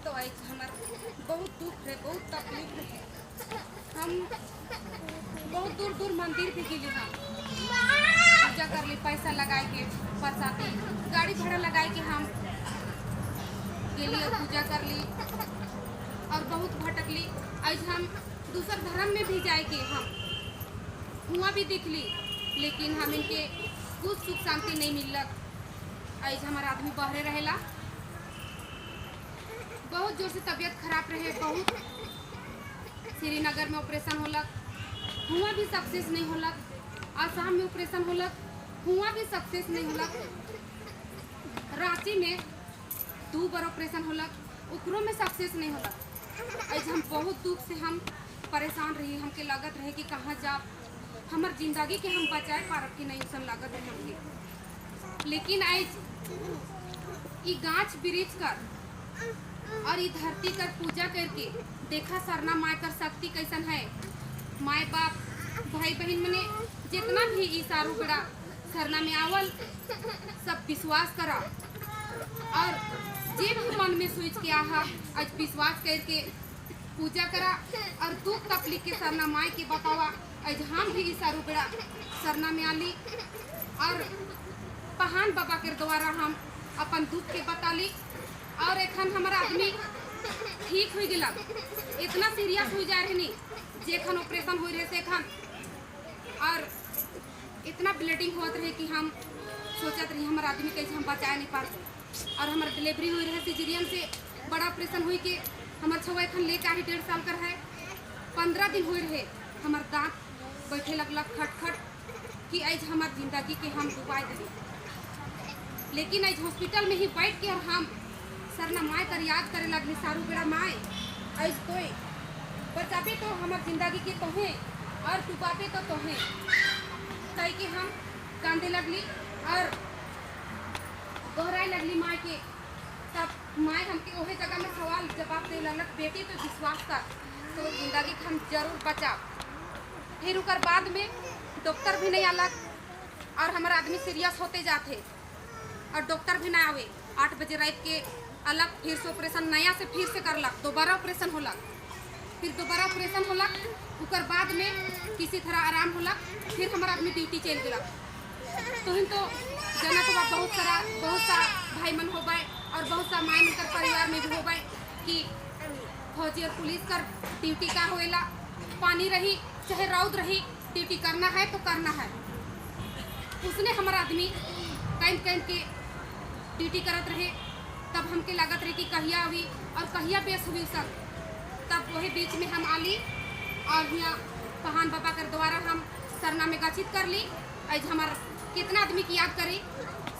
तो आज हमार बहुत दुख रहे, बहुत तकलीफ रहे। हम बहुत दूर दूर मंदिर भी गेली, हम पूजा कर ली, पैसा लगाए के, प्रसादी गाड़ी भाड़ा लगाए के हम गेली और पूजा कर ली और बहुत भटकली। आज हम दूसर धर्म में भी जाए के हम हुआ भी दिखली, लेकिन हम इनके कुछ सुख शांति नहीं मिलक। आज हमारा आदमी बहरे रहेला, बहुत जोर से तबीयत खराब रहे, बहुत श्रीनगर में ऑपरेशन होलक, हुआ भी सक्सेस नहीं होलक। आसाम में ऑपरेशन होलक, हुआ भी सक्सेस नहीं होलक। रांची में 2 बार ऑपरेशन होलक, ओकरो में सक्सेस नहीं होलक। आज हम बहुत दुख से हम परेशान रही, हमके लागत रहे कि कहाँ जा, हमार जिंदगी के हम बचाए पारब कि नहीं, उसन लागत रहे हमके। लेकिन आज ई गाछ वृक्ष कर और ई धरती कर पूजा करके देखा सरना माय कर शक्ति कैसन है। माय बाप भाई बहन मने जितना भी ई सारू बड़ा सरना में आवल सब विश्वास करा और जे भी मन में सोच के आहा आज विश्वास करके पूजा करा और दुख तकलीफ के सरना माय के बतावा। आज हम भी ई सारू बड़ा सरना में आली और पहान बाबा के द्वारा हम अपन दुख के बताली और एखन हमारा आदमी ठीक हो गया। इतना सीरियस हो जा रहे नहीं जेखन ऑपरेशन हो रहे से एखन, और इतना ब्लीडिंग होत रहे कि हम सोचत रही हमारा आदमी कैसे हम बचा नहीं पाते। और हमार डिलीवरी हो रहे सिजेरियन से बड़ा ऑपरेशन हुई के हमार छुआ एखन लेके आही 1.5 साल कर है। 15 दिन हो रहे हमार दांत बैठे लगलक खट खट कि आज हमार जिंदगी के हम डुबा दिली। लेकिन आज हॉस्पिटल में ही बैठ के और हम सरना माय कर याद करे लगली, सारू बेड़ा माय आज तोय बचाबे तो हमार जिंदगी के तोहे और डुबाबे तो तोहे कह के हम कांदे लगली और दोहराए लगली माँ के। तब माँ हमके ओहे जगह में सवाल जवाब दे लगलक, बेटी तो विश्वास कर तो जिंदगी के हम जरूर बचा। फिर उकर बाद में डॉक्टर भी नहीं आलक और हमारा आदमी सीरियस होते जाते और डॉक्टर भी ना आवे। 8 बजे रात के अलग फिर से ऑपरेशन नया से फिर से करलक, दोबारा ऑपरेशन होलक, फिर दोबारा ऑपरेशन होलक। उकर बाद में किसी तरह आराम होलक, फिर हमारा आदमी ड्यूटी चल गलक। तो हम तो जनत बा बहुत सारा भाई मन हो गए और बहुत सा माय मन कर परिवार में भी हो गए कि फौजी और पुलिस कर ड्यूटी का होएला, पानी रही चाहे रौद रही, ड्यूटी करना है तो करना है। उसने हमारा आदमी कैंप कैंप के ड्यूटी करत रहे। तब हमके लागत रहे कि कहिया हुई और कहिया बेस हुई सब। तब वही बीच में हम आली और यहाँ पहान बाबा कर द्वारा हम सरना में गठित कर ली। आज हमार कितना आदमी की याद करी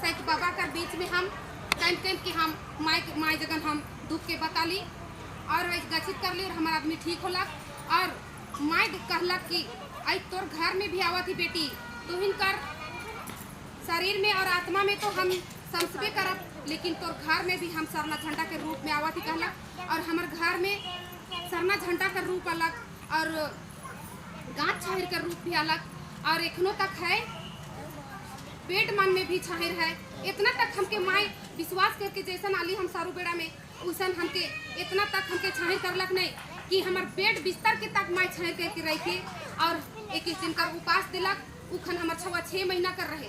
शायद बाबा कर बीच में हम कैंप कैंप के हम माय माय जगन हम दुख के बता ली और आज गठित कर ली और हमारा आदमी ठीक होलक। और माय कहलक कि आज तोर घर में भी आवत ही बेटी, तुहिन कर शरीर में और आत्मा में तो हम संसबे करब, लेकिन तोर घर में भी हम सरना झंडा के रूप में आवत ही कहलक। और हमार घर में सरना झंडा का रूप अलग और गाँच छाहिर का रूप भी अलग और एखनो तक है, पेट मन में भी छाहिर है। इतना तक हमके माए विश्वास करके जैसन आली हम सारू बेड़ा में उसन हमके इतना तक हमके छाहिर करलक नहीं कि हमार बेड बिस्तर के तक माए छाहिर करके रखे। और 21 दिन का उपास दिलक, उखन हमार छुआ 6 महीना कर रहे,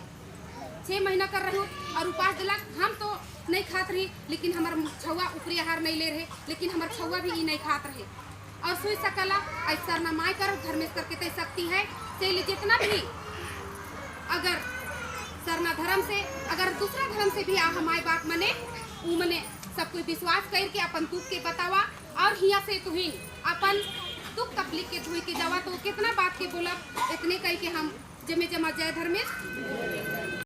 6 महीना कर रहे और उपास दिलक। हम तो नहीं खात रही, लेकिन हमार छुआ ऊपरी आहार नहीं ले रहे, लेकिन हमार छुआ भी ई नहीं खात रहे। और सुई सकला आज सरना माय कर धर्मेश करके तय शक्ति है से जितना भी अगर सरना धर्म से अगर दूसरा धर्म से भी आ हमारे बाप मने ऊ मने सब कोई विश्वास करके अपन दुख के बतावा और हिया से तुहिन अपन दुख तकलीफ के धोई के जावा। तो कितना बात के बोला इतने कह के हम जमे जमा जय धर्मेश।